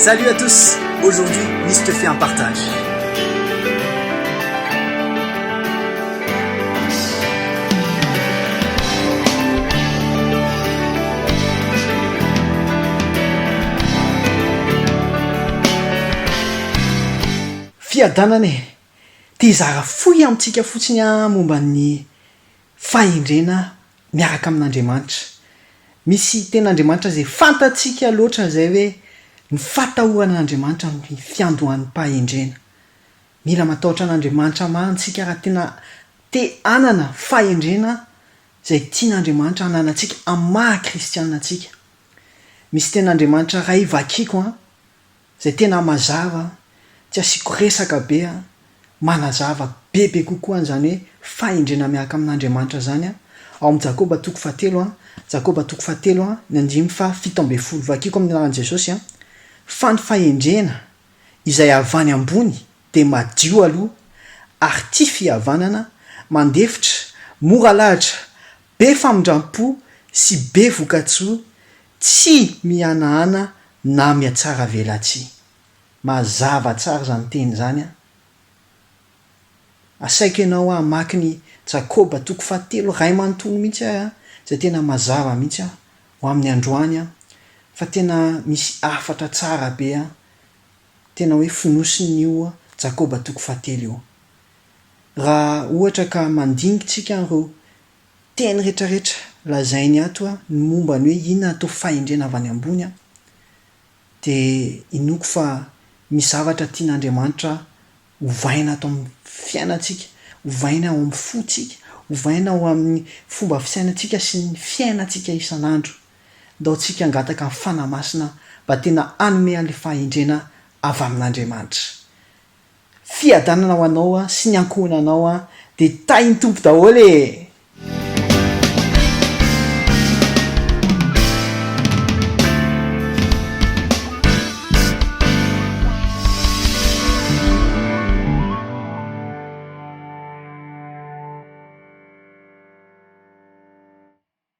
Salut à tous, aujourd'hui Miss te fait un partage. Fiadanana e! Te hizara fohy amintsika fotsiny aho momba ny fahendrena miaraka amin'Andriamanitra. Misy tenin'Andriamanitra izay fantatsika loatra izay hoe ny fatahorana an'Andriamanitra no fiandohan'ny pahendrena. Mila matahotra an'Andriamanitra marina isika raha tena te hanana fahendrena izay tian'Andriamanitra hananantsika amin'ny maha kristiana antsika. Misy tenin'Andriamanitra iray vakiko an, izay tena mazava, tsy asiako resaka be an, manazava bebe kokoa an'izany hoe fahendrena miaraka amin'Andriamanitra izany an, ao amin'ny Jakoba toko fahatelo an, Jakoba toko fahatelo an, ny andininy faha 17, vakiko amin'ny anaran'i Jesosy an, fa ny fahendrena izay avy any ambony dia madio aloha, ary tia fihavanana, mandefitra, mora lahatra, be famindram-po sy be vokatsoa, tsy mihanahana na mihatsaravelatsihy. Mazava tsara izany teny izany an! Asaiko ianao hamaky ny Jakoba toko fahatelo iray manontolo mihitsy aho an, izay tena mazava mihitsy an, ho amin'ny androany an, fa tena misy hafatra tsara be an, tena hoe fonosin'io Jakoba toko fahatelo io. Raha ohatra ka mandinika tsika an'ireo teny retraretra lazainy ato ny momba ny hoe inona atao fahendrena avy any ambony dia inoako fa misy zavatra tian'Andriamanitra ovaina ato amin'ny fiainantsika, ovaina ao amin'ny fontsika, ovaina ao amin'ny fomba fisainantsika sy ny fiainantsika isan'andro. Ndao tsika hangataka ny Fanahy Masina mba tena hanome an'ilay fahendrena avy amin'Andriamanitra. Fiadanana ho anao sy ny ankohonanao dia tahin'ny Tompo daholo e!